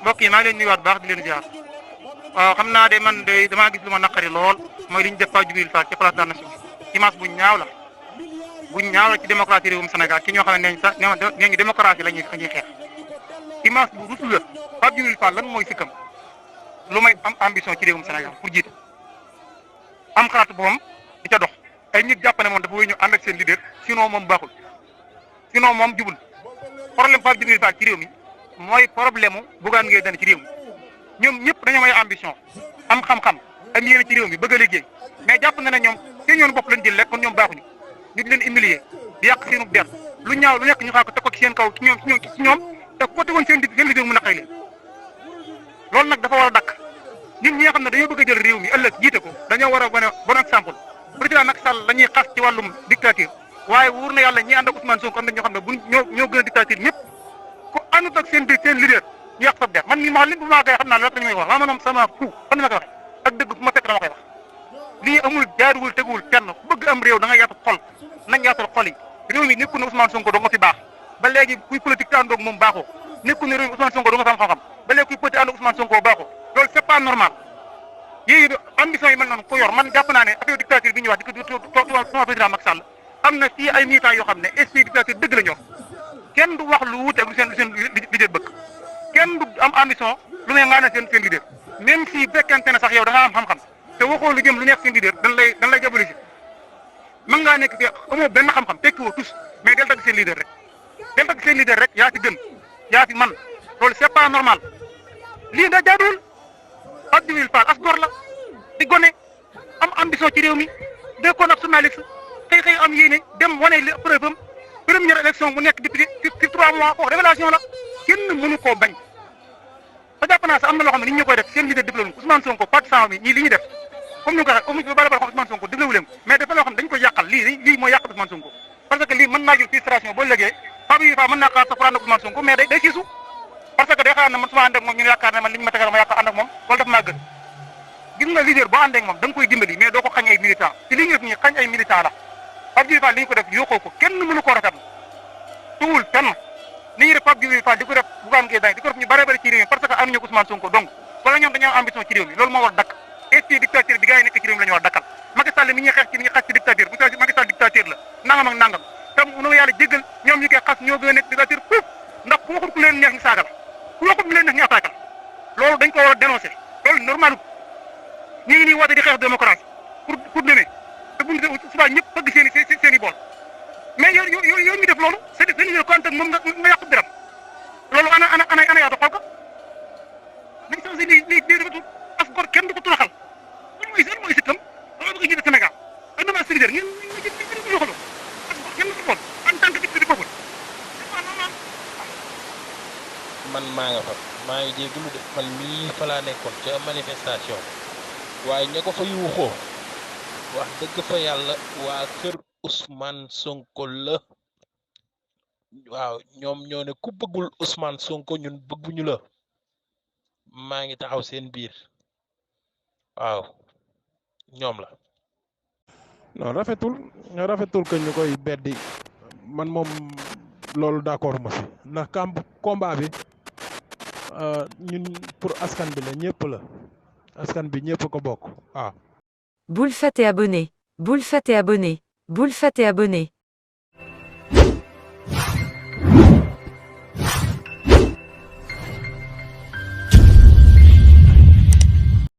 mbokk yi maa ngi leen nuyuwaat bu baax di leen ziar waaw xam naa de man de damaa gis lu ma naqari lool mooy li ñu def Pape Djibril Fall ci place de la Nation image bu ñaaw la ci démocratie réewum Sénégal ci ñoo xam ne nee ñu démocratie la ñuy xeex image bu rusul la Pape Djibril Fall lan mooy sikkam lu may am ambition ci réewum Sénégal pour jiite am xalaat boppam di ca dox ay nit jàpp ne moom dafa wéy ñu ànd ak seen leader sinon moom baaxul sinon moom jubul problème Pape Djibril Fall ci réew mi mooy problème mu Bougane Gueye Dany ci réew mi ñoom ñëpp dañoo may ambition am xam-xam am yéene ci réew mi bëgg a liggéey mais jàpp na ne ñoom seen yoon bopp lañ jël rek kon ñoom baaxuñu ñu di leen humilier di yàq seenu der lu ñaaw lu nekk ñu xaar ko teg ko ci seen kaw ci ñoom te ko tegoon seen leader mu naqay leen loolu nag dafa war a dakk ñun ñi nga xam ne dañoo bëgg a jël réew mi ëllëg jiite ko dañoo war a wane bon exemple président Macky Sall la ñuy xas ci wàllum dictature waaye wóor na yàlla ñi ànd ak Ousmane Sonko am na ñoo xam ne bu ñoo gën a dictature ñëpp ku àndut ak seen leader ñu yàq sa der man mii ma li bu ma koy xam naa loolu la ñu may wax waaw man moom sama fu fan ma koy waxee ak dëgg fu ma fekk dama koy wax lii amul jaaruwul teguwul fenn ku bëgg am réew da nga yaatal xol nañ yaatal xol yi réew mi nekkul ne Ousmane Sonko doo nga fi baax ba léegi kuy politique te àndoog moom baaxoo nekkul ne réew mi Ousmane Sonko doo nga fi am xam-xam ba léegi kuy politique àndoog Ousmane Sonko baaxoo loolu c'est pas normal yii ambition yi mel noonu ko yor man jàpp naa ne affaire dictature bi ñuy wax di ko président Macky Sall am na fii ay militants yoo xam ne esprit dictature dëgg la ñor kenn du wax lu wuute ak lu seen leader bëgg kenn du am ambition lu ne ngaa ne seen leader même si fekkente ne sax yow da nga am xam-xam te waxoo lu jëm lu nekk seen leader dañ lay diaboliser mën ngaa nekk fi amoo benn xam-xam tekkiwoo tous mais del tagg seen leader rek yaa fi gën yaa fi man loolu c'est pas normal lii da jaaduwul Pape Djibril Fall as gor la di gone am ambition ci réew mi dekkoon ab journaliste xëy am yéene dem wane li preuve am première élection mu nekk député ci 3 mois ko révélation la kenn mënu koo bañ te jàpp naa sax am na loo xam ne nit ñi koy def seen leader développé Ousmane Sonko partisan bi ñii li ñuy def comme ni nga ko waxee bala xam Ousmane Sonko développé leen mais dafa loo xam ne dañu ko yàqal lii mooy yàqal Ousmane Sonko parce que lii mën naa jël frustration boo légee Pape Djibril Fall mën naa xalaat sa pour ànd ak Ousmane Sonko mais day siisu parce que day xalaat ne man su ma ànd ak moom ñu yaakaar ne man li ñu ma tegal ma ànd ak moom loolu daf maa gën gis nga leader boo ànd ak moom da nga koy dimbali mais doo ko xañ ay militant ci li ñu def nii xañ ay militant la Pape Djibril Fall li ñu ko def yokkoo ko kenn mënu koo rafetlu tuwul fenn ni ñuy def Pape Djibril Fall di ko def Bougane Gueye Dany di ko def ñu bare ci réew mi parce que amuñu ko Ousmane Sonko donc wala ñoom dañoo ambition ci réew mi loolu moo war dakk esprit dictature bi gars yi nekk ci réew mi la ñu war dakkal Macky Sall mi ñuy xeex ci dictature bu Macky Sall dictature la nangam ak nangam te nu yàlla jéggal ñoom ñu koy xas ñoo gën a nekk dictature foofu ndax ku waxul ku leen neex ñu saaga la ku waxul ku leen neex ñu attaqué la loolu dañ ko war a dénoncer loolu normal ñu ngi nii woote di xeex démocratie pour demee te bu ñu subaa ñëpp bëgg seen i bool mais yow ñu def loolu c'est seen i kontaan moom nga yàqu biram loolu ana yaatu xool ko nañ changé lii dafa as gor kenn du ko tunaxal lan mooy sikkam loolu bëgg a jiite Sénégal ay nama solidaire ñu yoxaloo as gor kenn du ko xool en tant que député du peuple man maa nga fa maa ngi jégalu de man mii fa laa nekkoon ca manifestation waaye ña ko fa yuuxoo wax dëgg fa yàlla waa kër Ousmane Sonko la waaw ñoom ñoo ne ku bëggul Ousmane Sonko ñun bëgguñu la maa ngi taxaw seen biir waaw ñoom la. non rafetul que ñu koy beddi man moom loolu d'accord ma si ndax combat bi ñun pour askan bi la ñëpp la askan bi ñëpp ko bokk waaw. Boules Fat et abonné. Boules Fat et abonné. Boules Fat et abonné.